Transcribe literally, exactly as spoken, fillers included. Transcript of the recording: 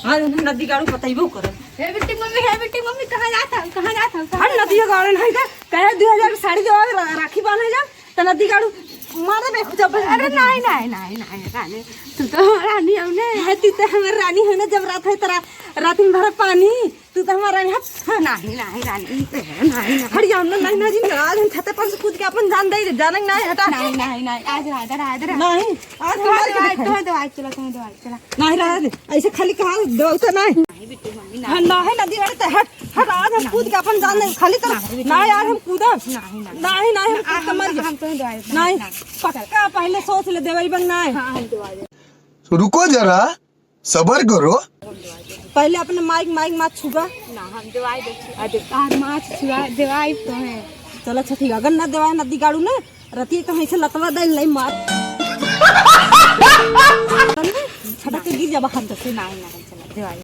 हाँ, नदी गाड़ू बतइबो करत। हे बिट्टी मम्मी, हे बिट्टी मम्मी, कहाँ जात हऊ, कहाँ जात हऊ, कहाँ अरे जात नदी हऊ? गाड़ू नहीं जा, कहे दू हजार के साड़ी देवा रा-, राखी बांधे जा, त नदी गाड़ू मारे बे खुजा बे। अरे नहीं, नहीं, नहीं, नहीं, रानी, तू तो हमार रानी हऊ ने। है, तू तो हमार रानी हऊ ने, जब रात है त रा-, रात में भरा पानी, तू तो हमार रानी हऊ। हाँ, नहीं, नहीं, रानी, नहीं, नहीं। हट जाओ, नहीं, नहीं, नहीं, आज हम छते पर से कूद के अपन जान दे, जाने के नहीं, हटा। नहीं, नहीं, नहीं, आज रात, रात, रात। नहीं, आज हम तुम्हें मार के दवाई, दिखाई। तुम्हें दवाई, चला, तुम्हें दवाई, चला। नहीं, रहा दे, ऐसे खाली कहा दो तो नहीं। नहीं, बिट्टू मम्मी, हाँ, नहीं। नहीं, नदी वाले तो हट, हट, आज हम कूद के अपन जान दे, खाली तो नहीं, बिट्टू नहीं, यार, हम कूदम। नहीं, नहीं। नहीं, नहीं, हम आ, कूद के हम, मर गए। हम तुम्हें दवाई, नहीं, नहीं, नहीं। पक्का पहले सोच ले, देवाई बन नहीं। हाँ, हम दवाई। तो रुको जरा, सबर करो। पहले अपने माइक, माइक माथ छुआ। ना, हम दवाई दे छु-, अरे, तार माथ छुआ, दवाई तो है। चलो, अच्छा, ठीक है, अगर ना दवाई नदी गाड़ू ना, रतिये तो ऐसे लतवा दे ले मार। छटक के गिर जाबा हाथ से। नहीं, नहीं, चलो, दवाई।